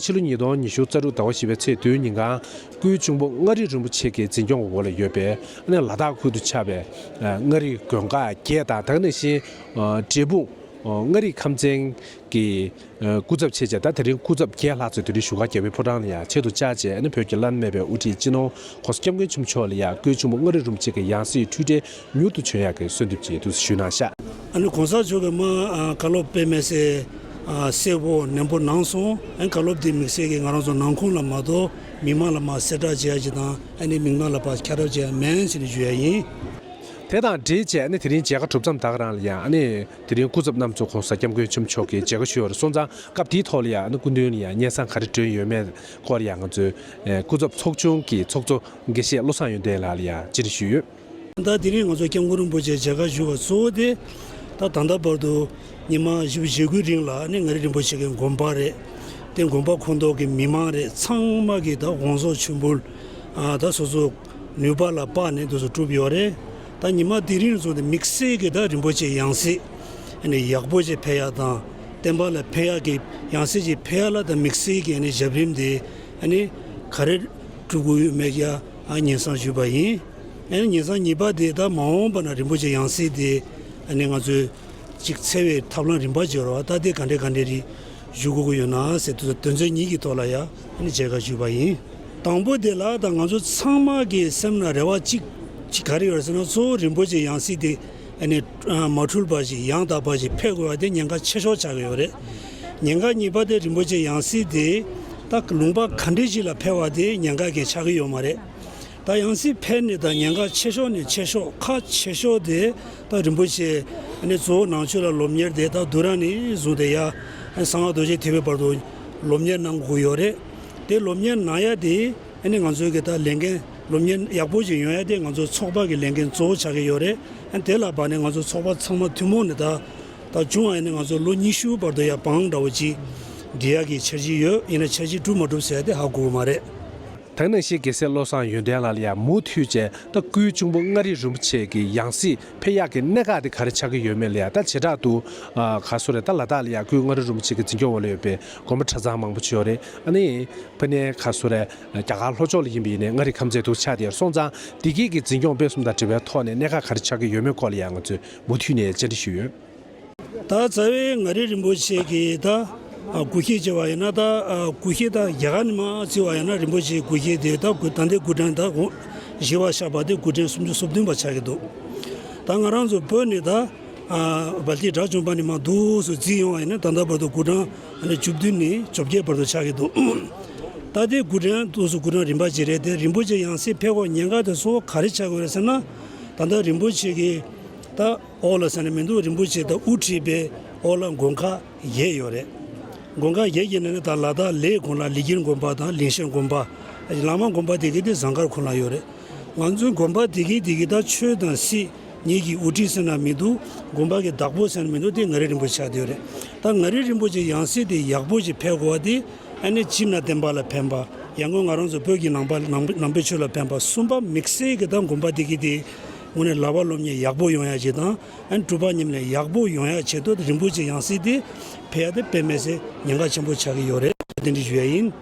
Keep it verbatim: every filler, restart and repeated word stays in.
ཕྱི་ལོ་ཉིས་སྟོང་ཉི་ཤུ་རྩ་དྲུག་ཟླ་བ་བཞི་པའི་ཚེས་བདུན་ཉིན་གང་སྐུའི་གཅུང་པོ་མངའ་རིས་རིན་པོ་ཆེ་གི་འཛིན་སྐྱོང་འོག་ལ་ཡོད་པའི་ཨ་ནི་ལ་དྭགས་ཁུལ་དུ་ཆགས་པའི་ཨ་མངའ་རིས་དགོན་ཁག་བརྒྱད་དང་དེ་ག་ནང་བཞིན་ཨ་འབྲས་སྤུངས་ཨ་མངའ་རིས་ཁམས་ཚན་གྱི་ཨ་སྐུ་ཚབ་བྱས་བྱས། ད་དེ་རིང་སྐུ་ཚབ་བརྒྱད་ལྷག་ཙམ་དེ་རིང་བཞུགས་སྒར་རྒྱལ་བའི་ཕོ་བྲང་ལ་ཡང་ཆེད་དུ་བཅར་བྱས། ཨ་ནི་བོད་ཀྱི་བླ་ན་མེད་པའི་དབུ་ཁྲིད་སྤྱི་ནོར་༸གོང་ས་༸སྐྱབས་མགོན་ཆེན་པོ་མཆོག་ལ་ཡང་སྐུའི་གཅུང་པོ་མངའ་རིས་རིན་པོ་ཆེ་གི་ཡང་སྲིད་འཁྲུལ་བྲལ་མྱུར་དུ་བྱོན་ཡག་གི་གསོལ་འདེབས་ཅིག་འདུག་སེ་ཞུས་གནང་ཤག་ཨ་ནི་གོང་ས་མཆོག་གིས་མ་ཨ་བཀའ་སློབ་དཔེ་མི་སྲིད་ཨ་གསལ་པོ་ནན་པོ་གནང་སོང་། ཨ་ནི་བཀའ་སློབ་དེ་དམིགས་བསལ་གྱིས་ང་རང་ཚོ་ནང་ཁུལ་ལ་མ་གཏོགས་མི་མང་ལ་མ་གསལ་བསྒྲགས་བྱེད་ཡ་ཅིག་དང་། ཨ་ནི་མི་མང་ལ་ཕར་ཁྱབ་བསྒྲགས་བྱེད་ཡ་མིན་ཟེར་ནས་ཞུ་ཡ་ཡིན། དེ་དང་འབྲེལ་བྱས་ཨ་ནི་དེ་རིང་མཇལ་ཁ་གྲུབ་མཚམས་ད་ག་རང་ལ་ཡང་ཨ་ནི་དེ་རིང་སྐུ་ཚབ་རྣམ་ཚོ་༸གོང་ས་༸སྐྱབས་མགོན་ཆེན་པོ་མཆོག་གིས་མཇལ་ཁ་ཞུས་ཡོད་རེད། སོང་ཙང་སྐབས་དེའི་ཐོག་ལ་ཡང་ཨ་ནི་སྐུ་མདུན་ལ་ཡང་སྙན་སེང་ག་རེ་བསྒྲོན་ཡོད་མེད་སྐོར་ལ་ཡང་ང་ཚོས་ཨ་སྐུ་ཚབ་ཚོགས་ཆུང་གི་ཚོགས་གཙོ་དགེ་བཤེས་བློ་བཟང་ཡོན་ཏན་ལགས་ལ་ཡང་བཅར་འདྲི་ཞུས་ཡོད། ད་དེ་རིང་ང་ཚོ་སྐྱབས་མགོན་རིན་པོ་ཆེ་མཇལ་ཁ་ཞུ་བ་གཙོ་བོ་དེ། ད་ད་ལྟ་བར་དུ་ཉི་མ་བཞི་བཅུ་ཞེ་དགུའི་རིང་ལ་ནི་མངའ་རིས་རིན་པོ་ཆེ་གི་དགོངས་པ་རེད། དེ་དགོངས་པ་ཁོངས་གཏོགས་ཀྱི་མི་མང་རེད། ཚང་མ་གི་ད་དགོངས་རྫོགས་མཆོད་འབུལ་ཨ་ད་སོ་སོ་ནུས་པ་ལ་དཔག་ནས་དེ་ཚོ་བསྒྲུབས་ཡོད་རེད། ད་ཉི་མ་དེ་རིང་ཚོ་དེ་དམིགས་བསལ་གྱི་ད་རིན་པོ་ཆེ་ཡང་སྲིད་ཨ་ནི་ཡག་པོ་ཞིག་ཕེབས་ཡ་དང་། བསྟན་པ་ལ་ཕན་ཡག་གི་ཡང་སྲིད་ཅིག་ཕེབས་ཡག་ལ་ད་དམིགས་བསལ་གྱི་ཨ་ནི་ཞབས་རིམ་དེ་ཨ་ནི་ག་རེ་སྒྲུབ་དགོས་ཡོད་མེད་ཡ་ཨ་སྙན་སེང་ཞུས་པ་ཡིན། ཨ་ནི་སྙན་སེང་གཉིས་པ་དེ་ད་མ་འོངས་པ་ན་རིན་པོ་ཆེ་ཡང་སྲིད་དེ་ཨ་ནི་ང་ཚོས་ཅིག་འཚོལ་བའི་ཐབས་ལམ་རིམ་པ་སྦྱོར་བ་ད་དེ་ག་འདྲས་ག་འདྲས་རིགས་ཞུ་དགོས་ཀྱི་ཡོད་ན་ཟེར་དུས་དོན་ཚན་གཉིས་ཀྱི་ཐོག་ལ་ཡ་ཨ་ནི་མཇལ་ཁ་ཞུས་པ་ཡིན། དང་པོ་དེ་ལ་ད་ང་ཚོ་ཚང་མ་གི་སེམས་ན་རེ་བ་གཅིག་གཅིག་ག་རེ་ཡོད་ཟེར་ན། གཙོ་བོ་རིན་པོ་ཆེ་ཡང་སྲིད་དེ་ཨ་ནི་མ་འཁྲུལ་པ་ཞིག་ཡང་དག་པ་ཞིག་ཕེབས་དགོས་པ་དེ་ཉེན་ཁ་ཆེ་ཤོས་ཆགས་ཀྱི་ཡོད་རེད། ཉེན་ཁ་གཉིས་པ་དེ་རིན་པོ་ཆེ་ཡང་སྲིད་དེ་ད་ལུང་པ་ག་འདྲས་ཞིག་ལ་ཕེབས་པ་དེ་ཉེན་ཁ་གང་ཆགས་ཀྱི་ཡོད་མ་རེད། ད་ཡང་སྲིད་ཕེབས་ནས་ད་ཉེན་ཁ་ཆེ་ཤོས་ནས་ཆེ་ཤོས་ཁག་ཆེ་ཤོས་དེ་ད་རིན་པོ་ཆེ་ཨ་ནི་གཙོ་བོ་ནང་ཆོས་ལ་སློབ་གཉེར་དེ་ད་བསྡུ་ར་ནས་བཟུང་སྟེ་ཡ་གསང་སྔགས་རྡོ་རྗེ་ཐེག་པའི་བར་དུ་སློབ་གཉེར་གནང་དགོས་ཡོད་རེད། དེ་སློབ་གཉེར་གནང་ཡ་དེ་ཨ་ནི་ང་ཚོའི་གི་ད་ལས་འགན་སློབ་གཉེར་ཡག་པོ་ཞིག་ཡོང་ཡ་དེ་ང་ཚོ་ཚོགས་པ་གི་ལས་འགན་གཙོ་བོ་ཆགས་ཀྱི་ཡོད་རེད། ཨ་ནི་དེ་ལ་བར་ནས་ང་ཚོ་ཚོགས་པ་ཚང་མ་ཐུན་མོང་ནས་ད་ད་བྱུང་བ་ཡིན་ན་ང་ཚོ་ལོ་ཉི་ཤུ་བར་དུ་ཡ་བང་འདྲ་བོ་ཅིག་སྒྲིག་ཡ་གི་འཆར་གཞི་ཡོད། ཡིན་ན་འཆར་གཞི་འགྲུབ་མ་འགྲུབ་ཟེར་ཡ་དེ་ཧ་གོ་གི་མ་རེད། དེ་ནང་བཞིན་དགེ་བཤེས་བློ་བཟང་ཡོན་ཏན་ལགས་ལ་ཡང་མུ་མཐུད་བྱས་ད་སྐུའི་གཅུང་པོ་མངའ་རིས་རིན་པོ་ཆེ་གི་ཡང་སྲིད་ཕེབས་ཡག་གི་གནད་འགག་དེ་ག་རེ་ཆགས་ཀྱི་ཡོད་མེད་ལ་ཡང་ད་བྱེ་བྲག་ཏུ་ཨ་ག་སོ་རེད། ད་ལ་དྭགས་ལ་ཡང་སྐུའི་མངའ་རིས་རིན་པོ་ཆེ་གི་འཛིན་སྐྱོང་འོག་ལ་ཡོད་པའི་དགོན་པ་གྲྭ་ཚང་མང་པོ་ཅིག་ཡོད་རེད། ཨ་ནི་ཕ་ནས་ག་སོ་རེད། རྒྱ་གར་ལྷོ་ཕྱོགས་ལ་ཡིན་པ་ཡིན་ནའི་མངའ་རིས་ཁམས་ཚན་དུ་ཆགས་བསྡད་ཡོད་རེད། སོང་ཙང་དེ་གའི་གི་འཛིན་སྐྱོང་སྤེལ་གསུམ་དང་འབྲེལ་བའི་ཐོག་ནས་གནད་འགག་ག་རེ་ཆགས་ཀྱི་ཡོད་མེད་སྐོར་ལ་ཡང་ང་ཚོས་མུ་མཐུད་ནས་བཅར་འདྲི་ཞུས་ཡོད། ད་རྩ་བའི་མངའ་རིས་རིན་པོ་ཆེ་གི་ད་ཨ་སྐུ་སྐྱེ་བྱས་པ་ཡིན་ན། ད་ཨ་སྐུ་སྐྱེ་ད་རྒྱ་གར་ནས་མར་བརྩི་བ་ཡིན་ན་རིན་པོ་ཆེའི་སྐུ་སྐྱེ་དེ་ད་སྐུ་ད་ལྟའི་སྐུ་ཕྲེང་ད་གོང་བཞི་པ་ཆགས་པ་དེ་སྐུ་ཕྲེང་སུམ་ཅུ་སོ་བདུན་པ་ཆགས་ཀྱི་འདུག་ད་ང་རང་ཚོ་བོད་ནས་ད་ཨ་སྦལ་ཏི་དགྲ་བཅོམ་པ་ནས་མར་འདུག་སེ་བརྩིས་ཡོང་བ་ཡིན་ན་ད་ལྟ་བར་དུ་སྐུ་ཕྲེང་ཨ་ནི་བཅུ་བདུན་ནས་བཅོ་བརྒྱད་བར་དུ་ཆགས་ཀྱི་འདུག་ད་དེ་སྐུ་ཕྲེང་འདུག་སེ་སྐུ་ཕྲེང་རིམ་པ་ཅིག་རེད། དེ་རིན་པོ་ཆེ་ཡང་སྲིད་ཕེབས་དགོས་ཉེན་ཁ་དེ་གཙོ་བོ་ག་རེ་ཆགས་ཀྱི་ཡོད་རེད་ཟེར་ན། ད་ལྟ་རིན་པོ་ཆེ་གི་ད་འོག་ལ་ཟེར་ན་མི་འདུག་རིན་པོ་ཆེ་དང་དབུ་ཁྲིད་པའི་འོག་ལ་དགོན་ཁག་བརྒྱད་ཡོད་རེད། དགོན་ཁག་བརྒྱད་ཀྱི་ནང་ནས་ད་ལ་དྭགས་ལས་ཁོངས་ལ་ལི་ཀིར་དགོན་པ་དང་ལིང་ཤན་དགོན་པ། བླ་མ་དགོན་པ་དེ་གའི་དེ་ཟངས་དཀར་ཁོངས་ལ་ཡོད་རེད། ང་ཚོའི་དགོན་པ་དེ་གའི་དེ་གའི་ད་ཆོས་དང་སྲིད་གཉིས་ཀྱི་དབུ་ཁྲིད་ཟེར་ན་མི་འདུག་དགོན་པ་གི་བདག་པོ་ཟེར་ན་མི་འདུག་དེ་མངའ་རིས་རིན་པོ་ཆེ་ཆགས་བསྡད་ཡོད་རེད། ད་མངའ་རིས་རིན་པོ་ཆེ་ཡང་སྲིད་དེ་ཡག་པོ་ཞིག་ཕེབས་དགོས་པ་དེ་ཨ་ནི་སྤྱིར་ན་བསྟན་པ་ལ་ཕན་པ། ཡང་སྒོས་ང་རང་ཚོ་བོད་ཀྱི་ནང་པ་ནང་ནང་པའི་ཆོས་ལ་ཕན་པ། གསུམ་པ་དམིགས་བསལ་གྱི་ད་དགོན་པ་དེ་གའི་དེ་དངོས་གནས་བསླབ་པ་སློབ་གཉེར་ཡག་པོ་ཡོང་ཡ་ཅིག་དང་། ཨ་ནི་སྤྲུལ་པ་ཉམས་ལེན་ཡག་པོ་ཡོང་ཡ་ཆེད་དུ་རིན་པོ་ཆེ་ཡང་སྲིད་དེ་ཕེབས་ཡ་དེ་དཔེ་མི་སྲིད་ཉེན་ཁ་ཆེན་པོ་ཆགས་ཀྱི་ཡོད་རེད། དེ་འདྲ་ཞུ་ཡ་ཡིན།